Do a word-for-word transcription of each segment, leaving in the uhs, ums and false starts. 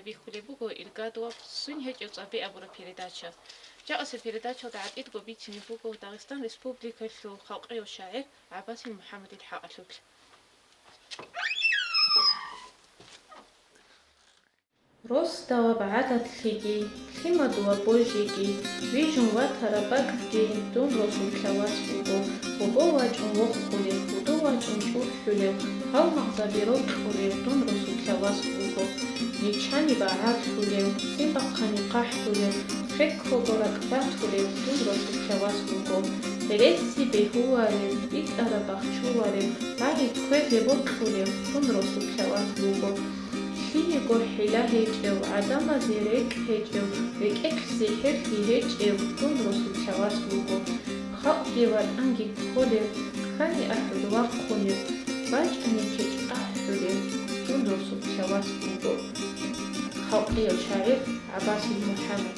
Бихьулеб буго «Иргадуаб свин гьечӀев цӀаби» абураб передача. Жакъасеб передачалда гӀатӀидго бицине буго Дагъистан Республикалъул халкъияв шагӀир ГӀаббасил МухӀаммадил хӀакъалъулъ. Росдаваб гӀадатлъиги, лъимадула божиги, вижун ватараб бакӀги дун росулъа вас вуго, бобо вачӀун вохулев, гьудул вачӀун чӀухӀулев, гьалмагъзаби рокьулев дун росулъа вас вуго. Ничани багӀарлъулев, ццин бахъани хъахӀлъулев, хеккого ракӀбатулев дун росулъа вас вуго. Гьереси бегьуларев, битӀараб бахчуларев, багӀи кквезе бокьулев дун росулъа вас вуго. Лъиего хӀила гьечӀев, гӀадамазе рекӀкӀ гьечӀев, рекӀелъ сихӀирлъи гьечӀев дун росулъа вас вуго. Халкъги ватӀанги кколев, ккани ахӀулев вахъунев, бачӀани кечӀ ахӀулев дун росулъа вас вуго. Халкъияв шагӀир ГӀаббасил МухӀаммад.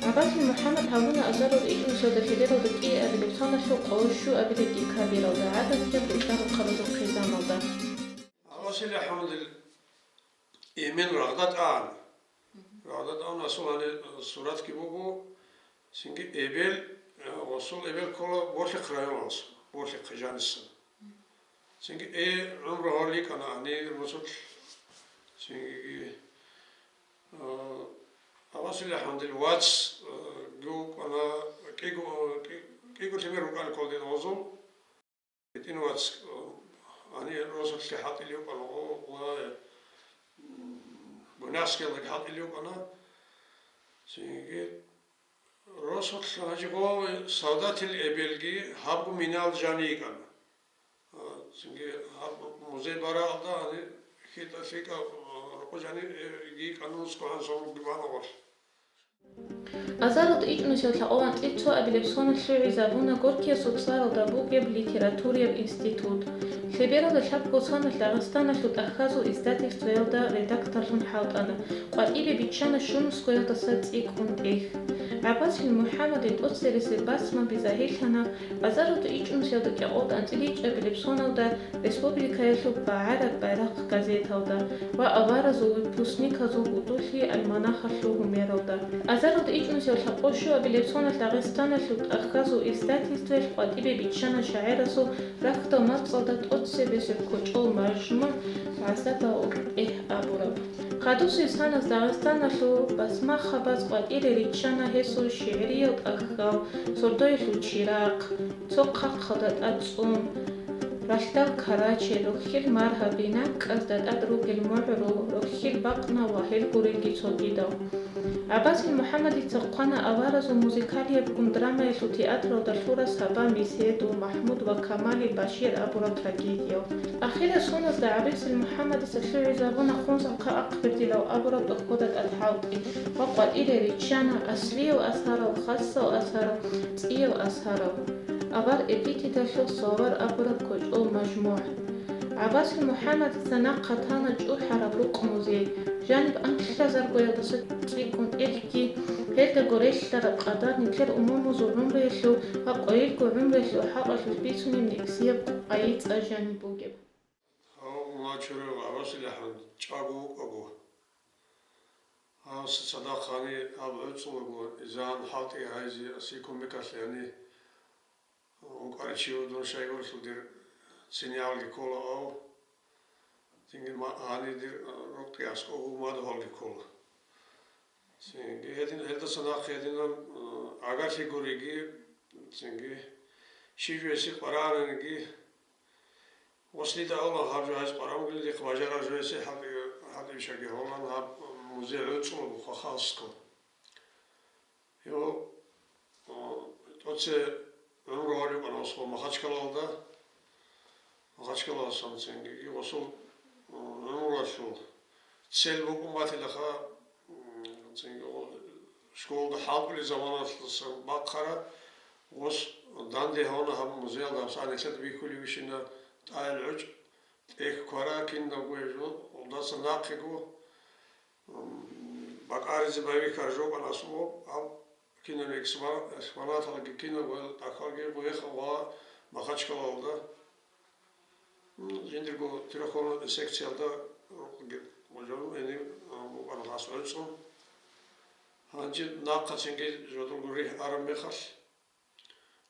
ГӀаббасил МухӀаммад гьавуна азарулда ичӀнусиялда лъебералда кӀиабилеб соналъул къо-, щуабилеб декабралда гӀадатияб рукӀа-рухъабазул хъизаналда. ГӀаббасил МухӀаммадил эмен Рагъда тӀагӀана. Рагъда тӀагӀун асул гьанир суратги буго, цинги эбел, э, гъосул эбел ккола Болъихъ районалъ, Болъихъ жаниса. Цинги э гӀумру гьорли кӀана гьанир росулъ, цинги, э, ГӀаббасил МухӀаммадил вац, э, вукӀана, кӀиго, кӀи-, кӀиго лъимер рукӀана ккола дир гъозул. ГьитӀин вац, гьанир росулъги хӀалтӀилев вукӀана, ва, м, гунагьалдаги хӀалтӀилев вукӀана. Цинги росулъ гьанже гъо Савдатил эбелги гьабго минал жани йикӀана. А, цинги гьаб музей бараалда гьанир хитӀа-, лъикӀаб, а, рокъо жани, э, йикӀана нусго гьанже гьанги вана гъорлъ. Азарулда ичӀнусиялда лъабкъоялда анцӀила цоабилеб соналъ лъугӀизабуна Горькиясул цӀаралда бугеб литератураяб институт. Лъебералда лъабго соналъ Дагъистаналъул тӀахьазул издательствоялда редакторлъун хӀалтӀана, къватӀибе биччана щунусгоялдаса цӀикӀкӀун тӀехь. ГӀаббасил МухӀаммадил тӀоцересел басмаби загьирлъана азарулда ичӀнусиялда кӀикъоялда анцӀила ичӀабилеб соналда республикаялъул багӀараб «Байрахъ» газеталда ва аваразул выпускниказул гьудуллъи альманахалъул гьумералда. Азарулда ичӀнусиялда лъабкъоялда щуабилеб соналъ Дагъистаналъул тӀахьазул издательствоялъ къватӀибе биччана шагӀирасул рахьдал мацӀалда тӀоцебесеб кочӀол мажмугӀ «ГӀазабал тӀегь» абураб. Хадусеб соналъ Дагъистаналъул басмахъабаз къватӀире риччана гьесул шигӀриял тӀахьал «Сордоялъул чирахъ», «Цо хъахъалда тӀад цӀун», «Ралъдал карачел», «Рохьил маргьаби», «НакӀкӀазда тӀад ругел мугӀру», «Рохьил бакъна» ва гьел гурелги цогидал. ГӀаббасил МухӀаммадица хъвана аваразул музыкалиябгун драмаялъул театралда лъураб «Саба Меседу», «МахӀмуд ва Камали Башир» абурал трагедиял. Ахирал соналда ГӀаббасил МухӀаммадица лъугӀизабуна «Хунзахъа ахъбердилав» абураб тӀохьода тӀад хӀалтӀи ва къватӀире риччана аслиял асарал, хасал асарал, цӀиял асарал. Авар Эпитеталъул словарь абураб кочӀол мажмугӀ. ГӀаббасил МухӀаммадица нахъа тана чӀухӀараб рукъ-музей, жаниб анкьазаргоялдаса цӀикӀкӀун тӀехьги, гьелдаго релълъараб къадар нилъер умумузул гӀумруялъул ва къойилго гӀумруялъул хӀакъалъулъ бицунеб нигӀзияб къайи-цӀа жаниб бугеб. Гьав, Мачурев ГӀаббасил МухӀаммад чӀаго вукӀаго, гьав цадахъ гьанир гьаб гӀуцӀулаго, изан хӀалтӀи гьайзе аси кумекалъе гьанир вукӀарав чи вугин щайгурелъул дир цинялги ккола гьав. Цинги ма-, гьанир дир рукъги аскӀовго мадугьалги ккола. Цинги гьедин, гьелдаса нахъе гьединан, а, гӀагарлъи гуриги, цинги щиб жо гьесие къваригӀаниги, гъос дида абула гьаб жо гьайс къваригӀунгилан, дихъ бажараб жо гьесие хӀалтӀи-, хӀалтӀи бищаги гьолан гьаб музей гӀуцӀула буха хасго. Гьев, а, тӀоце гӀумру гьарикӀана гъосул Махачкалалда. Махачкалалдасан цинги гъосул, а, гӀумруялъул цель букӀун батилаха, м, цинги гъо-, школалда хӀалтӀулел заманалдасан бахъараб гъос данде гьавна гьаб музеялда гьабсагӀат нилъеда бихьулеб бищина тӀагӀел гӀучӀ, тӀехь квара, кинабго гьеб жо, гъолдаса нахъего, м, бакӀаризе байбихьараб жо букӀана асул гьаб, кинаб экспо-, экспонаталги, кинабго тӀахьалги гъоеха ва Махачкалалда, м, жиндирго трёхкомнатный секциялда рукъги гъожалун гьенив, м, гӀуцӀун. Гьанже нахъа цинги жодорго рихӀ араб мехалъ,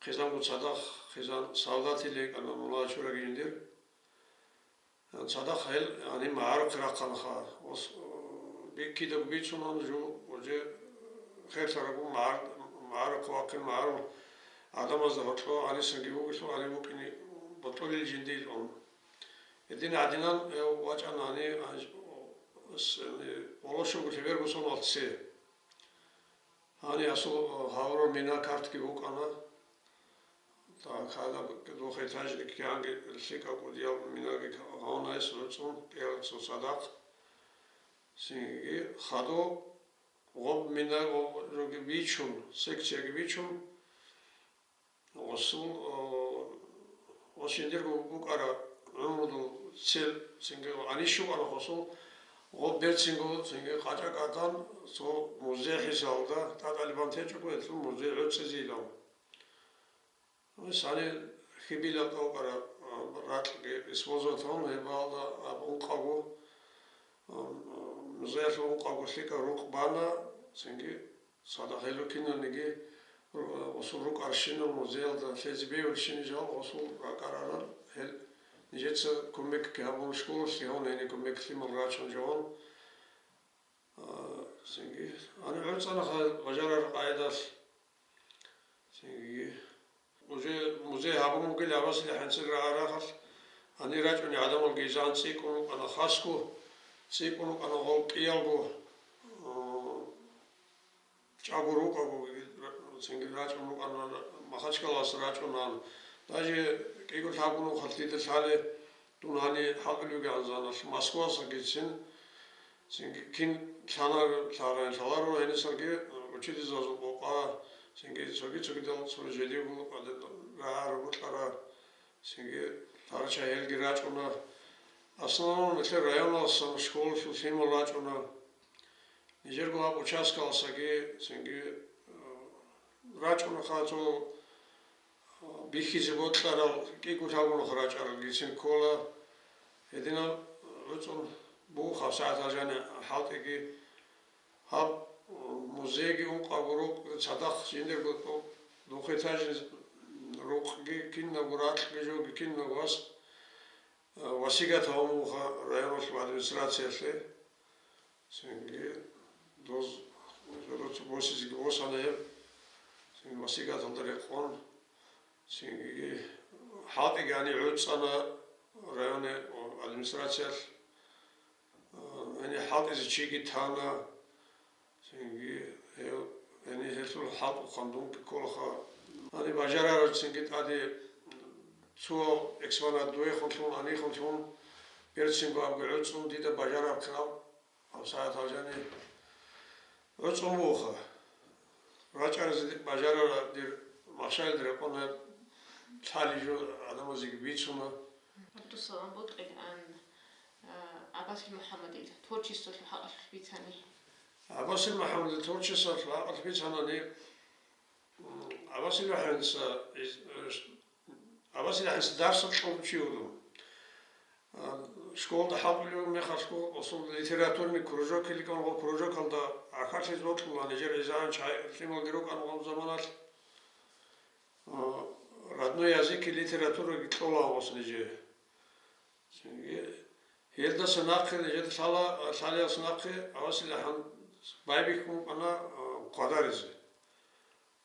хъизанго цадахъ, хъизан солдатил йикӀана мула чураги жиндир. Цадахъ гьел гьаниб магӀарухъе рахъанаха. Ос-, би-, кидаго бицунан жо уже херлъарабго магӀар-, магӀарухъе вахъин, магӀарул гӀадамазда гьоркьо гьанисанги вугелъул гьаниб вукӀине бокьулел жиндил ун. Гьедин гӀадинан гьев вачӀана гьаниб, ан-, с-, Волошевго лъеберго соналъ цее. Гьаниб асул гьавураб мина картги букӀана. Так, гьадаб двухэтажный киянги лъикӀаб кӀудиял минаги гьавуна гьес гӀуцӀун, кӀел цо цадахъ. Цинги хадуб гъоб минаги бичун, секцияги бичун, гъосул, о, гъос жиндирго букӀараб гӀумрудул цел цинги гьанищ букӀана гъосул, гъоб берцинго цинги къачӀа-къадан цо музей хӀисабалда тӀатӀалеб бан течӀого гьелъул музей гӀуцӀизейилан. Сани хьибила тӀокӀараб, а, ракьги использовать гьабун, гьебалда аб ункъаго, а, музеялъул ункъаго лъикӀаб рукъ бана, цинги цадахъ гьелъул киналниги, а, гъосул рукъарщинал музеялда лъезе бегьулщинал жал гъосул ракӀарарал гьел нижеца кумекги гьабун, школалъги гьавун гьениб кумек лъимал рачун жавун. А, цинги, гьаниб гӀуцӀана ха-, бажарараб къайдалъ. Цинги, уже музей гьабун бугел Абасиле хӀинцин рагӀарахъалъ, гьанир рачӀунел гӀадамалги изан цӀикӀкӀун рукӀана хасго, цӀикӀкӀун рукӀана гъов кӀиялго, а, чӀаго рукӀаго, цинги рачӀун рукӀана, Махачкалаялдаса рачӀунан. Даже кӀиго лъабго нухалъ дида лъалеб, дун гьаниб хӀалтӀулев вугеван заналъ Москваялдасагицин, цинги кин лъана-, лъарай-, лъаларо гьенисалги учительзабазул къокъа, цинги цоги-цогидал цо жидего рагӀараб-бокьараб, цинги лъарачагӀи гьелги рачӀуна. Основном нилъер районалдасан школалъул лъимал рачӀуна. Нижерго гьаб участкалдасаги цинги, э, рачӀунаха цо, э, бихьизе бокьарал, кӀиго лъабго нухалъ рачӀаралгицин ккола. Гьединаб гӀуцӀун буго гьабсагӀат гьалжани хӀалтӀиги. Гьаб, э, музейги ункъабго рукъ, цадахъ жиндирго тӀо-, двухэтажный рукъги, кинабго ракьги жоги, кинабго вас, э, васигат гьабун буго районалъул администрациялъе. Цинги доз-, босизеги босана гьеб. Цинги васигаталда рекъон. Цинги хӀалтӀиги гьаниб гӀуцӀана районалъул администрациялъ. Гьаниб хӀалтӀизе чиги тана. Цинги гьев, гьаниб гьелъул хӀалтӀухъан дунги кколаха. Гьаниб бажарараб цинги тӀаде цо экспонат дуехунлъун, гьанихунлъун, берцинго абги гӀуцӀун дида бажараб хъал. ГьабсагӀат гьалжани гӀуцӀун бугоха. РачӀаразе бажарараб дир махщалида рекъон гьеб лъалеб жо гӀадамазеги бицуна. ГӀабдусалам, бокьилаан, а, ГӀаббасил МухӀаммадил творчестволъул хӀакъалъулъ бицани. ГӀаббасил МухӀаммадил творчестволъул хӀакъалъулъ бицанани, м, ГӀаббасил МухӀаммадица из-, э, ш-, ГӀаббасил МухӀаммадица дарсал кьун чи вуго. А, школалда хӀалтӀулев мехалъго, гъосул литературный кружок йилкӀун, гъо кружокалда гӀахьаллъизе бокьула, нижер изан чагӀи лъималги рукӀана гъо заманалъ. А, родной язык и литератураги кьола гъос нижее. Цинги гьелдаса нахъе, нижеда лъала, лъалиялдаса нахъе ГӀаббасил МухӀаммадица байбихьун букӀана, а, хъвадаризе.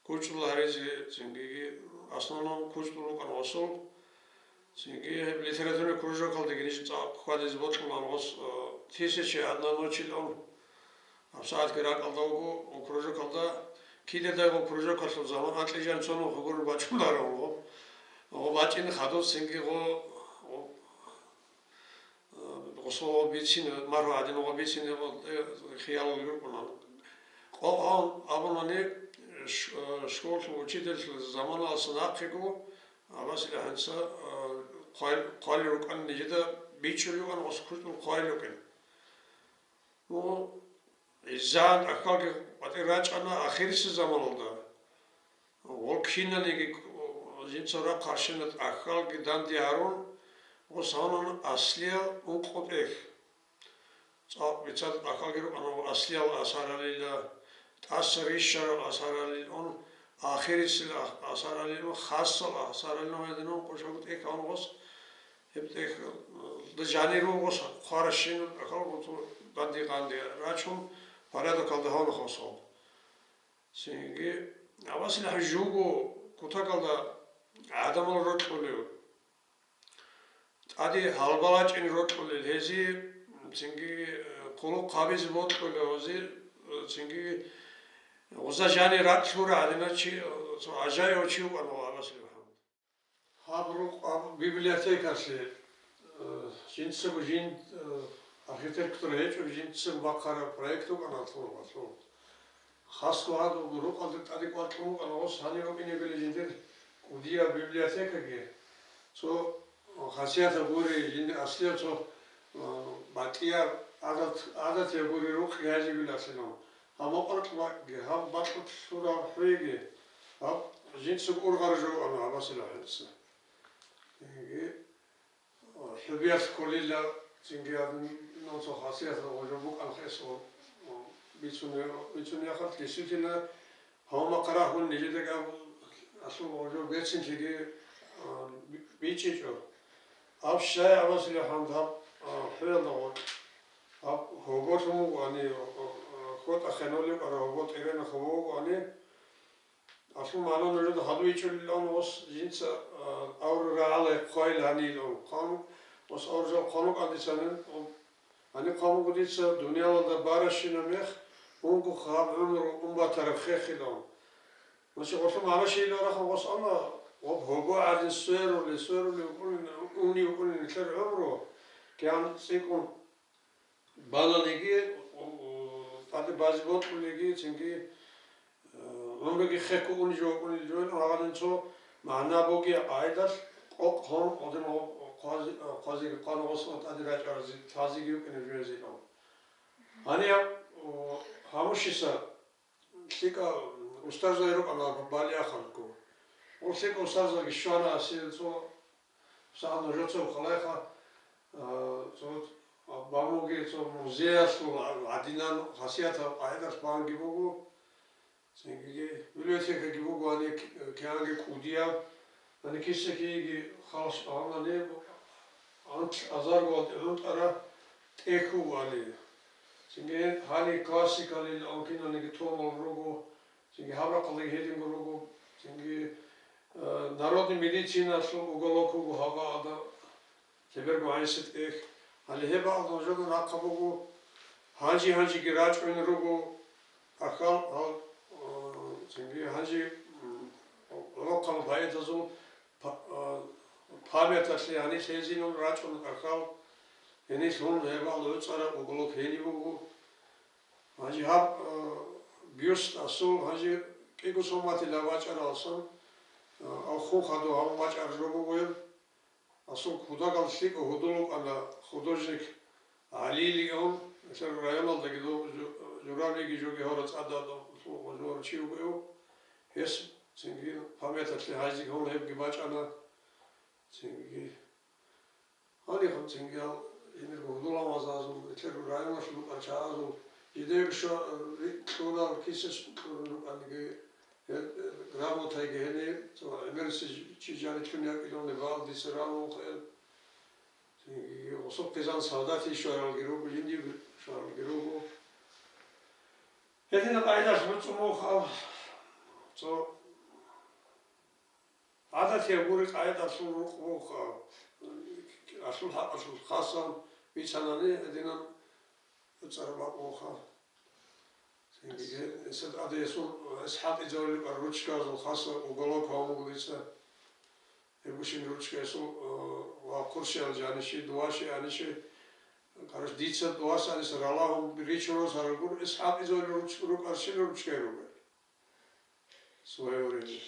КучӀдул гьаризе, цинги основном кучӀдул рукӀана гъосул. Цинги гьеб литературный кружокалдаги ниж цӀакъ хьвадизе бокьулаан гъос, э, «Тысяча и одна ночь» илан. ГьабсагӀатги ракӀалда вуго, кружокалда, кидадай гъо кружокалъул заман анкьижан цо нух гурун бачӀунарун гъо. Гъо бачӀин хадуб цинги гъо, гъо, Гъосо бицине, маргьу гӀадин гъо бицине гъо, э, хиялал рукӀуна. Къо-, абунани, ш-, э, школалъул учительлъи заманалъ нахъего, ГӀаббасил МухӀаммадица, э, хъвай-, хъвали рукӀан нижеда бичӀчӀулев вукӀан гъос кучӀдул хъвай рукӀин. Ну, изан ахкалги къватӀир рачӀана ахирисеб заманалда. Гъо киналниги жинца рахъ гьарщина тӀахьалги данде гьарун, гъо санун аслиял ункъо тӀехь. цӀакъ бицал тӀахьалги рукӀана ва аслиял асаралила, тӀаса рищарал асаралилан, ахирисел ас-, асаралилан, хасал асаралилан гьединан къушагу тӀехь гьавун гъос, гьеб тӀехь, э, жанир вугъос хъваращинаб тӀахьал гъуцу данде-къанде рачун, порядокалда гьавна хосгъоб. Цинги, абасилахӀ жуго кутакалда гӀадамал рокьулев. ТӀаде гьалбал гьечӀин рокьулел гьезие, цинги, э, хъулухъ гьабизе бокьулев гьезие, э, цинги гъуза жанир ракь лъура гӀадиначи, э, цо гӀажаибав чи вукӀана Аллагьасул МухӀаммад. Гьаб рукъ-, гьаб библиотекалъе, э, жинцаго жин, э, архитектор гьечӀо, жинцаго бахъараб проект вукӀана лъугьа-лъугьа. Хасго гьадурго рукъалда тӀаде кӀвар кьун вукӀана гъос гьанир рукӀинегали жиндир кӀудияб библиотекаги, цо хасиятаб гури, жиндир аслияб цо, а, батӀияб гӀадат-, гӀадатияб гури рукъги гьазигулалъилан. Гьаб мукъаркь бакӀги, гьаб бакьулъ лъураб хӀуеги, гьаб жинцаго ургъараб жо вукӀана гьабасилахӀ гьебца. Цинги, а, хӀубиялъ кколила, цинги гьадин нуцал хасиятал гъожо букӀан хесо, а, бицунеб-, бицунеб яхъал, действительно, гьав махъарахун нижеда гьаб алъул гъожо берцинлъиги, а, би-, бичӀчӀичӀо. Гьаб щай гьабасилахӀан гьаб, а, хӀуялда гъоркь, гьаб гьоболъун вугоани, а, а, хьотӀа хенолев кӀара гьобол тӀерена хобо вугоани, Алъул магӀна нужеда хадуй чӀулилан гъос жинца, а, авр рагӀалай хъвайил гьанилан. Хъван-, гъос авр жал хъван вукӀан дицанин, гьаниб хъван вуго дица дуниялалда баращина мех, унго хаб гӀумру ун батараб хехилан. Значит, гъолъул магӀна щайилан рахъун гъос ана, гъоб гьобо гӀадин сверули, сверули вукӀунин, уни вукӀунин нилъер гӀумру, кигӀан цӀикӀкӀун балалиги, тӀаде базе бокьулеги, цинги, э, гӀумруги хехго унев вукӀунев жо, гьагъадин цо магӀна бугеб къагӀидалъ къокъ гьун, гьадин гьоб хъвази-, хъвазиги къван гъосла тӀаде рачӀаразе, лъазеги вукӀинев жо гьезие. Гьаниб, о, гьамушиса лъикӀав устарзаби рукӀана балиахъалго. Гъол лъикӀав устарзаги щвана асил цо, сагӀат нужецаго халайха, а, цо бамуги цо музеялъул гӀадинан хасиятаб къагӀидалъ банги буго. Цинги библиотекаги буго, гьаниб кигӀанги кӀудияб. Гьаниб киса-кигиги халш-, гьаниб анкь азарго ватӀигӀунтӀараб тӀехь буго гьаниб. Цинги гьаниб классикалил анкьинаниги томал руго, цинги гьаб рахъалдаги гьединго руго, цинги, э, народный медициналъул уголок вуго гьабаалда. Лъеберго гӀайсетӀех. Гьале гьеб бакӀалда нужеда нахъа буго, гьанжи-гьанжиги рачӀунел руго, ахал гьал, а, цинги гьанжи, м, гӀолохъанал поэтазул па-, а, памяталъе гьанилъ гьезинун рачӀун ахал, гьенилъ гьун гьеб бакӀалда гӀуцӀараб уголок гьениб буго. Гьанже гьаб, а, бюст асул, гьанже кӀиго соматила бачӀаралсан, а, авхун хадув гьабун бачӀараб жо буго гьеб. Асул кутакалда лъикӀав гьудул вукӀана художник ГӀали Лион, нилъер районалдаги дов жу-, журавлиги жоги гьавра цӀадаб жо чи вуго гьев. Гьес цинги памяталъе гьайзиги гьун гьебги бачӀана. Цинги гьанихъа цинги гьал гьенирго гьудул гьавазазул, нилъер районалъул рукӀарчагӀазул, жидеего щва-, рикӀкӀ кьурал кисес кьурун рукӀаниги, Гьел, э, грамотайги гьениб, цо гӀемерисез чи жаниб лъун якӀилан бал дица равун хел. Гъосул хъизан солдатил щваралги руго, жиндир щваралги руго. Гьединаб къайдалъ буцӀцӀун буго, цо гӀадатияб гури къайдалъул рукъ буго, алъул хӀакъалъулъ хасал бицанани гьединаб цӀар бакъ буго. Цинги гьесда тӀаде гьесул, гьес хӀалтӀизарулеб ручкаялъул хасго уголок гьавун буго дица. Гьебгощин ручка гьесул, э, ва хъурщиялъ жанише, дуваше, анише. Короче, дица дуваса аниса ралагьун ричун росарал гуро, гьес хӀалтӀизарулел руч-, рукӀарщинал ручкаги руго. Своего времени.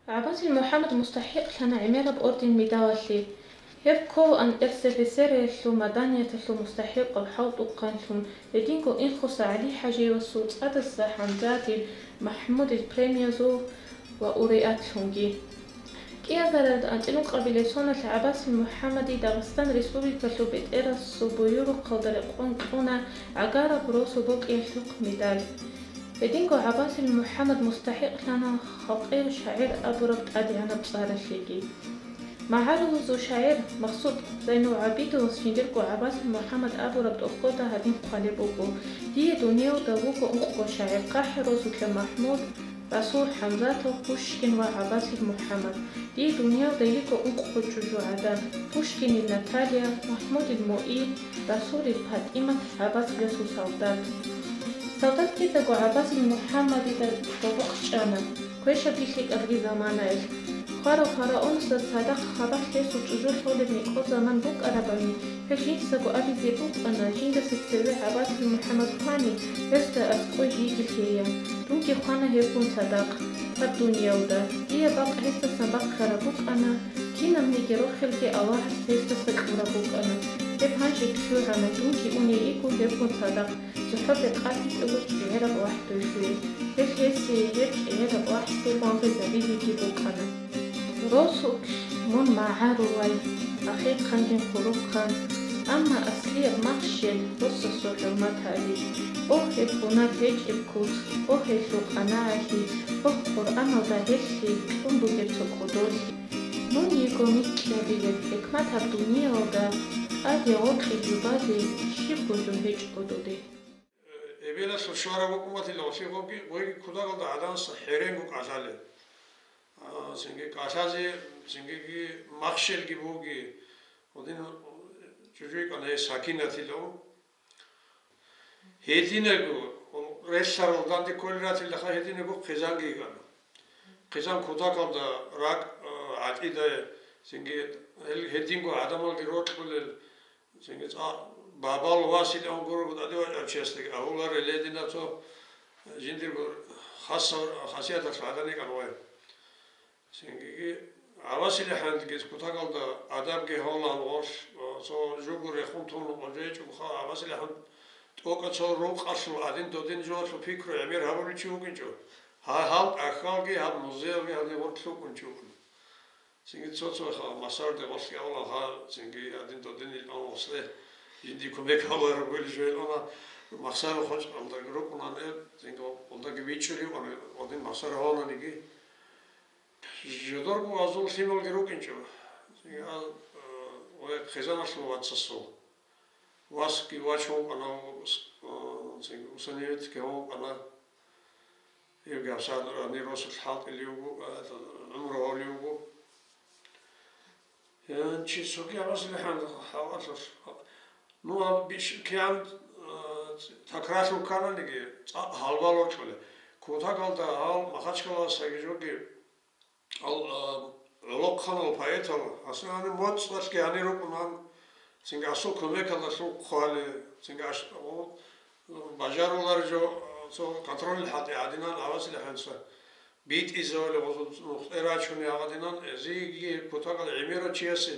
ГӀаббасил МухӀаммад мустахӀикълъана гӀемераб орден-медалалъе. Гьеб кколаан РСФСР-иялъул маданияталъул мустахӀикъав хӀалтӀухъанлъун, гьединго Инхоса ГӀалихӀажиевасул цӀадаса ХӀамзатил, МахӀмудил премиязул лауреатлъунги. КӀиазаралда анцӀила ункъабилеб соналъ ГӀаббасил МухӀаммаде Дагъистан Республикалъул БетӀергьанасул буюрухъалда рекъон кьуна гӀагараб росу бокьиялъухъ медаль. Гьединго ГӀаббасил МухӀаммад мустахӀикълъана халкъияв шагӀир абураб тӀадегӀанаб цӀаралъеги. МагӀарулазул шагӀир Махсуд ЗайнулгӀабидовас жиндирго ГӀаббасил МухӀаммад абураб тӀохьолда гьадин хъвалеб буго: «Дие дуниялда вуго ункъго шагӀир: КъахӀурасулъа МахӀмуд, Расул ХӀамзатов, Пушкин ва ГӀаббасил МухӀаммад. Дие дуниялда йиго ункъго чӀужугӀадан: Пушкинил Наталья, МахӀмудил Муи, Расулил ПатӀимат, ГӀаббасиласул Салдат». Салдат кьезего ГӀаббасил МухӀаммадида добухъ чӀана, квешабги лъикӀабги заманаялъ. Хварав фараонасда цадахъ хабалъ гьесул чӀужу лъолеб мекъо заман букӀарабани, гьел жинцаго абизе букӀана: «Жиндаса цеве ГӀаббасил МухӀаммад хвани, гьесда аскӀой жийги лъея. Дунги хвана гьебгун цадахъ гьаб дуниялда. Дие бакъ гьесдасан бахъараб букӀана, кинабниги рохелги Аллагьас гьесдаса кьураб букӀана. Гьеб гьанже лъугӀана, дунги уней йиго гьебгун цадахъ, цохӀо бекъабичӀого чӀегӀераб вахӀдуйлъуе. Гьеб гьесие гьеб чӀегӀераб вахӀду гъвангъизабизеги букӀана». Росулъ мун магӀарулай, ахирхъанги хурухъан, амма аслияб махщел росасул хӀурмат гьари. Ох, гьеб бунагь гьечӀеб куц, ох, гьелъул къанагӀалъи, ох, Къуръаналда гьелъи кьун бугеб цо кӀодолъи. Мун йиго микьабилеб, хӀикмат гьаб дуниялда тӀаде гъоркье жубазе щибго жо гьечӀого дуде. Эбелалъул щвараб букӀуматила гъолъи гъоги, гъойги кутакалда гӀадамаз хӀеренго кӀалъалел. А, цинги кӀалъазе, цинги махщелги буги, гьадин чӀужу йикӀана гьей Сакинатилав. Гьединего, релълъарал данде кколел ратилаха, гьединего хъизанги йикӀана. Хъизан кутакалда ракӀ, а, гӀатӀидае, цинги гьел-, гьединго гӀадамалги рокьулел, цинги цӀа-, бабал василан гурого тӀаде вачӀарав чиясдаги абуларел гьединаб цо жиндирго хасав-, хасияталъул гӀадан йикӀана гъой. Цинги ГӀаббасилахӀанги кутакалда адабги гьолан гъорлъ, цо жуго рехун тун къо жечӀого ха, ГӀаббасилахӀан тӀокӀа цо рукъалъул гӀадин додин жоялъул пикру гӀемер гьабулев чи вукӀинчӀо. Гьа-, гьал тӀахьалги, гьаб музеялги гьале гъоркьлъукӀун чи вукӀана. Цинги цо-цо ха, Махсарде гъолъги авлан ха, цинги гьадин додинил ан гъослъе жинди кумек гьабараб бугел жо гьелъуна, Махсаров хочӀалда рукӀунан гьеб, цинги гъолдаги бичӀчӀулев ан, гъодин Махсаров гьавананиги. Жодорго азул лъималги рукӀинчӀо. Цинги а, а, ва хъизаналъул вацасул. Васги вач вукӀана, ус-, а, цинги усаниветги вукӀана. Гьебги гьабсагӀат гьанир росулъ хӀалтӀилев вуго, а, гӀумру гьолев вуго. Гьанчи цоги гьабазе лъугьан гьавалъулъ. Ну, гьаб бищ-, кигӀан, а, такрарлъун ккананиги, цӀакъ гьалбал вокьулеб. Кутакалда гьал Махачкалаялдасаги жоги, гьал, а, гӀолохъанал поэтал, гьасул гьанир моцӀалъги гьанир рукӀунан, цинги гьасул кумекалдалъун хъвали, цинги аш-, о, бажарулар жо, цо контрольный хӀалтӀи гьадинан гьабазе лъугьанца. БитӀизавали гъозул нухтӀе рачуни гьагъадинан, эзиги кутакалда гӀемерав чиясе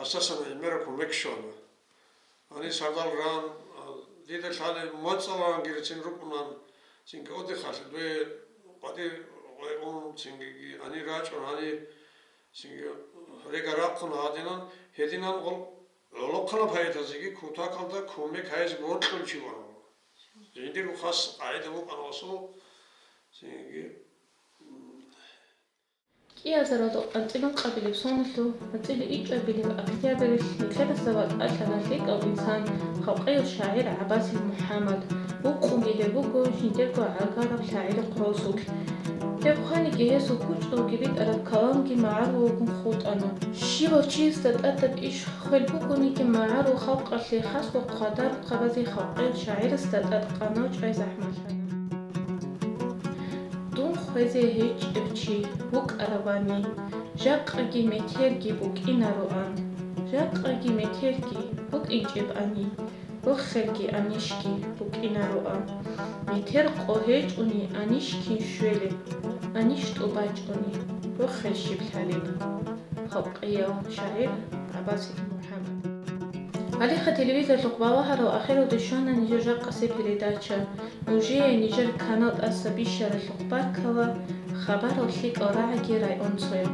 асасан гӀемераб кумек щвана. Гьанир сардал ран, а, дида лъалеб моцӀалан гирицин рукӀунан, цинги отдыхалъе дуе къватӀир гъайгъун, цинги гьанир рачӀун, гьанир цинги рега рахъун гьадинан, гьединан гъол гӀолохъанал поэтазеги кутакалда кумек гьайзе бокьулев чи вуго. Жиндирго хас къагӀида букӀана гъосул, цинги КӀиазаралда анцӀила ункъабилеб соналъул анцӀила ичӀабилеб октябрилъ нилъедаса ватӀалъана лъикӀав инсан, халкъияв шагӀир ГӀаббасил МухӀаммад. Вукъуги гьев вуго жиндирго гӀагараб шагӀирухъ росулъ. Гьеб хваниги гьесул кучӀдулги битӀараб каламги магӀарулгун хутӀана. Щивав чиясда тӀадаб иш хвел бугониги, магӀарул халкъалъе, хасго хъвадарухъабазе халкъияв шагӀирасда тӀад къанав чӀвай захӀмалъана. Дун хвезе гьечӀев чи вукӀаравани, жакъаги метерги букӀинароан. Жакъаги метерги букӀинчӀебани, рохелги анищги букӀинароан. Метер къо гьечӀони анищ кин щвелеб, анищ тӀубачӀони рохел щиб лъалеб? Халкъияв шагӀир ГӀаббасил МухӀаммад. Гьалихъа телевизорлъухъ балагьарал ахиралде щвана нижер жакъасеб передача. Нужее нижер канал тӀаса бищаралъухъ баркала, хабарал лъикӀал рагӀаги районцояв.